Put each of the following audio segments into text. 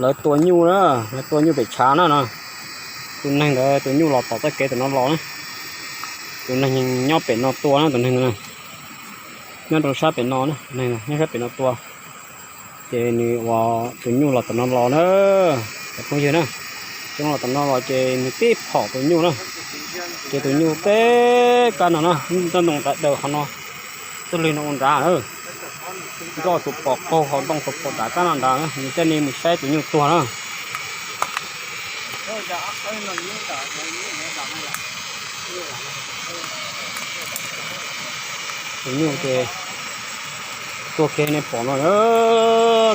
Lawv tua nyuj na, lawv tua nyuj pem tshav na no. Tus neeg ntawd tus nyuj los tom txoj kev tom no los na. Tus neeg nyob pem no tua na, tus neeg ntawd nyob rau sab pem no, nyob sab pem no tua. Ces nws ua tus nyuj los tom no los na, cov phooj ywg na. Cov los tom no los ces nws tib phom tus nyuj na. Ces tus nyuj teb kab no na, nroj ntoo dav daws qhov no, txoj lwg no ua nrad na. Nroj tus pom qaug hauv ntoo tus pom dav kab no nrad, nws coj nej mus saib tus nyuj tuag na. Tus nyuj ces tuag kiag nej pom no,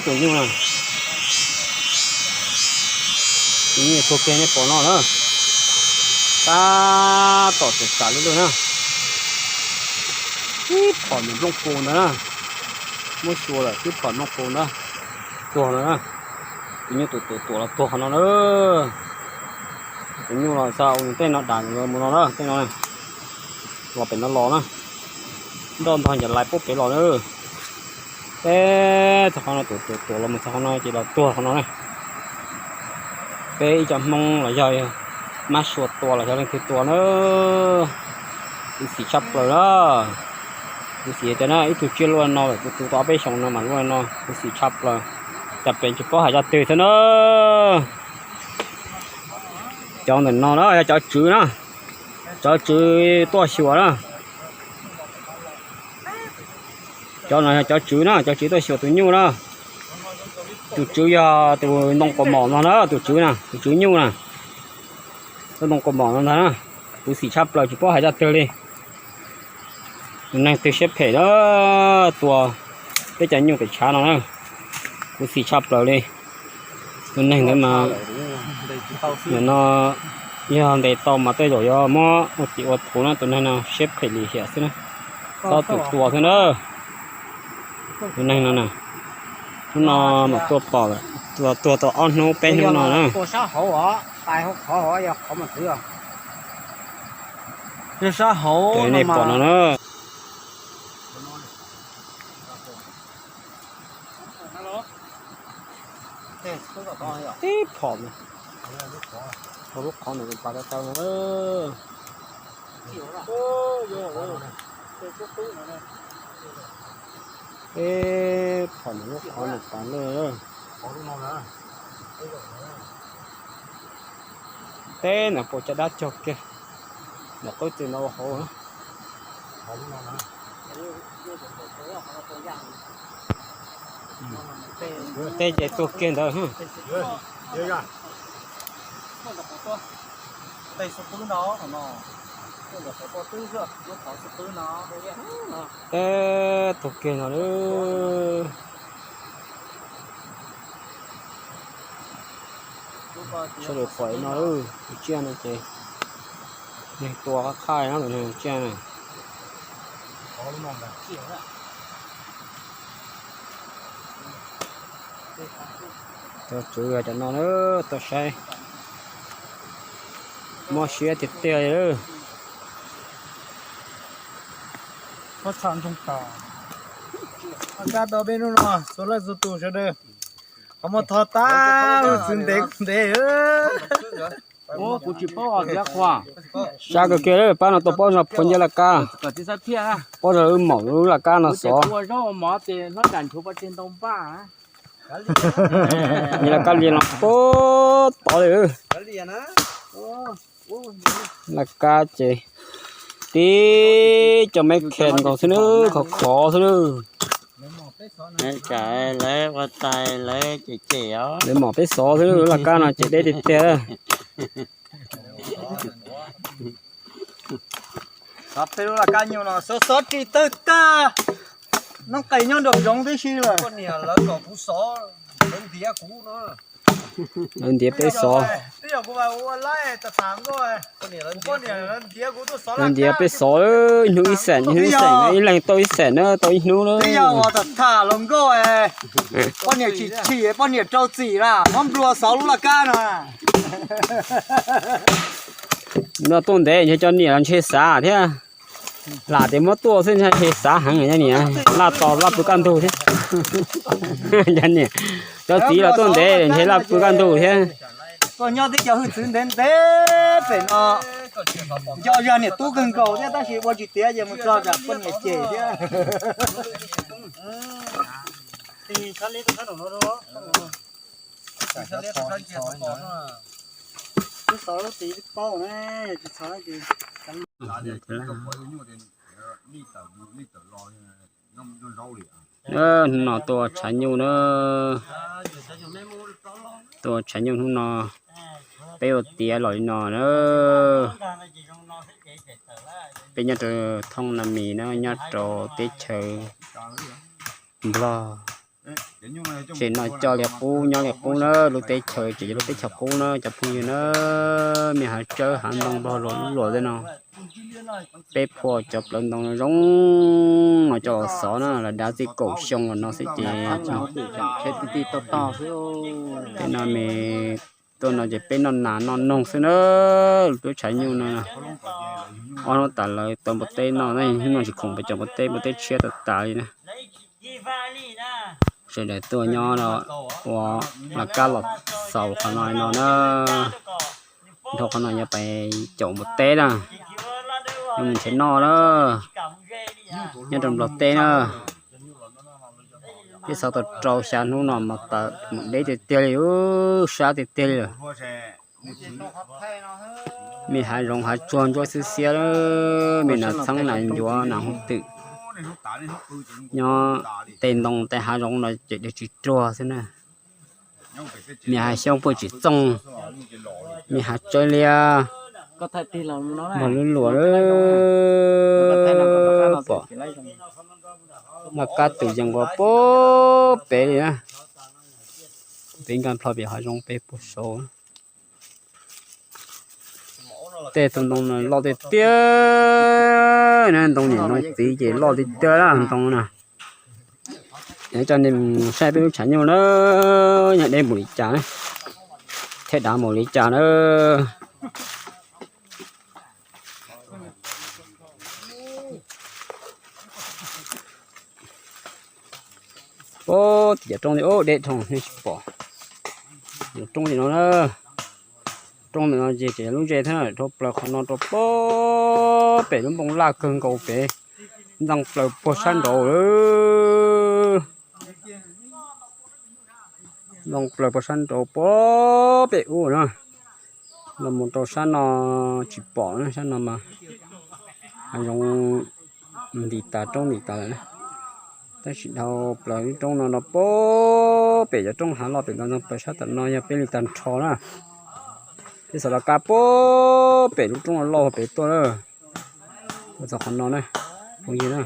tus nyuj na. Tus nyuj tuag kiag nej pom no na. Tab tom txawm xam lub lwg na. Tib phom nplooj pus ntawd na. Muab xyuas lawm tib phom nplooj pus ntawd. Tuag no na. Tus nyuj tus tuam tuam los tuag qhov no na. Tus nyuj los xa ua tej no dam mus no na, tej no los pem no los na. Nroj ntog ncav lais puab pem los na. Peb txog qhov no tuam tuam tuam los mus txog qhov no ces los tuag qhov no na. Peb ib co Hmoob los yog mab sua tua los yog leej twg tua na, kuv xim tshaj plaws na. Kuv xim tias na ib tug tsiaj luaj no lawm, kuv tu tau ob peb xyoos no mas luaj no, kuv xim tshaj plaws. Cas pem tsis paub hais zaj twg thiab na. Cov ntawm no na yog cov tswv na, cov tswv tuaj xyuas na. Cov no yog cov tswv na, cov tswv tuaj xyuas tus nyuj na. Tus tswv yog tus ntoo kaus mom no na, tus tswv na, tus tswv nyuj na. Tus ntoo kaus mom no ntag na. Kuv xim tshaj plaws tsis paub hais zaj twg li. Tus neeg twg siab phem na, tua peb cov nyuj pem tshav no na. Kuv xim tshaj plaws li. Tus neeg ntawd mas, nim no yog ntes tau mas tej zaum yuav muab ua txim ua thuv na, tus neeg no siab phem lim hiam xwb na. Txhob tus tua xwb na. Tus neeg no na, hnub no mam tuaj pom lawm, tuag tau ob hnub peb hnub no na. Sab hauv nej pom no na. Tib phom, lub qhov no pas tau tau no. Tib phom lub qhov no pas lawm. Teb ntawd puas caj dab cog kiag, ntawm qub txwm no ua hauv. Teb ces tuag kiag ntawd. Teb tuag kiag no lawm. Sawv daws pom no, tus tsiaj no ces neeg tua qab qhaij no, tus tsiaj na. Cov tswv cov no na, tuaj saib mob siab tiag tiag li. Kab tau peb hnub no, txhua leej txhua tus sawv daws qhov muag tho tag, txwv ntev ntev. Kuv tsis paub os, Viav Qhuas. Sab kawg kiag, pab no tuaj paub zog phuav nyiaj laj kab, paub zog wb maum lub laj kab no xov. Nyiaj laj kab li no puag tod li. Laj kab ces tib co me khe nkaus xwb nawb, khov khov xwb nawb. Lawv ua tais lawv cem cem os. Lawv mom peb xov xwb, laj kab no ces deb tiag tiag. Xov peb lub laj kab nyuj no xov xov ris tawg tag, noob qes nyob nraum zoov tib si lawm. Poj niam lawv kom kuv xov, lawv ntiav kuv no. Lawv ntiav peb xov. Lawv ntiav peb xov, ib hnub ib xeem, ib hnub ib xeem, ib leeg tau ib xeem na, tau ib hnub na. Twb yog uas tham tham hluas nkauj, poj niam chim chim, poj niam rau txim na, muab nplua xov lub laj kab no. No tuaj ntev ntshe cov niam los ntshe xav thiab. Lam tias muab tuaj xwb ntshe xav heev, cov niam laj tos laj pw kaj ntug thiab. Cov niam Cov txiv los tuaj ntev ntshe laj pw kaj ntug thiab. Koj nyob twb cov hwj txwv ntev ntev pem no, nco zog niam tub kawg nkaus thiab tab sis ua tsis tiav ces mus txog tsam poj niam cem thiab. Hnub no tua tshav nyuj na, tua tshav nyuj hnub no, peb ua tiav los li no na. Peb nyob rau thoob na mis na, nyob rau teb chaws Nplog. Tsev no coj li qub nyob li qub na, lub teb chaws tseem yog lub teb chaws qub na cov phooj ywg na. Me hav tsawb hav ntoo Nplog luas luas tej no. Peb phua cov plawv ntoo zoo no coj los xov na, lawv dav txij kaum xyoo los no xwb ces tej no me tuaj no ces peb noj nas noj noog xwb na. Lub tshav nyuj no, ob hnub tas lawv tau npua teb noj, hnub no tsis khoom pes cov npua teb, npua teb tshiab tas tas li na. Sawv daws tuaj nyob no ua laj kab los xaus qhov no no na. Dhau qhov no yog pais caum npua teb na, yuav mus nrhiav noj na, nyob rau Nplog teb na. Peb xav tau rau xya hnub no mas tawm mus deb tiag tiag li, sab tiag tiag li lawm. Me hav zoov hav tsuag ntsuab xiab xiab, me nas txheeb nas ncuav nas hoov twm, nyob tej ntoo tej hav zoov no ces dej tsis ruag xwb na. Me hav xyoob puag tsis txooj, me hav tsawb liab, npog lub luam pom laj kab tus yees ua puag pem li na. Peb nkag plho pem hav zoov pem puag saud. Tej tus ntoo no loj tiag tiag na, ntoo niam ntoo txiv ces loj tiag tiag na ntoo na. Coj nej mus saib peb lub tshav nyuj na, yog deb npaum li cas na, thiab dav npaum li cas na. Puag tim cov roob li deb dhau nej tsis pom. Roob li no na, roob ntawm no ces tseem yog lub ze thiab na, dhau plaws qhov no rau puag pem lub npoo laj kawg nkaus pem, ntxeev plaws puag sab nraud. Ntxeev plaws puag sab nraud puag pem ub na. Los mus rau sab no tsis pom na, sab no mas hav zoov ntim tas roob ntim tas lawm na. Tab sis dhau plaws lub roob no rau puag pem cov roob hav loj pem no, ntxeev plaws sab tom no yog peb li tag nrho na. Peb xav laj kab puag pem lub roob no loj pem tuaj na. Ua txog qhov no na, phooj ywg na.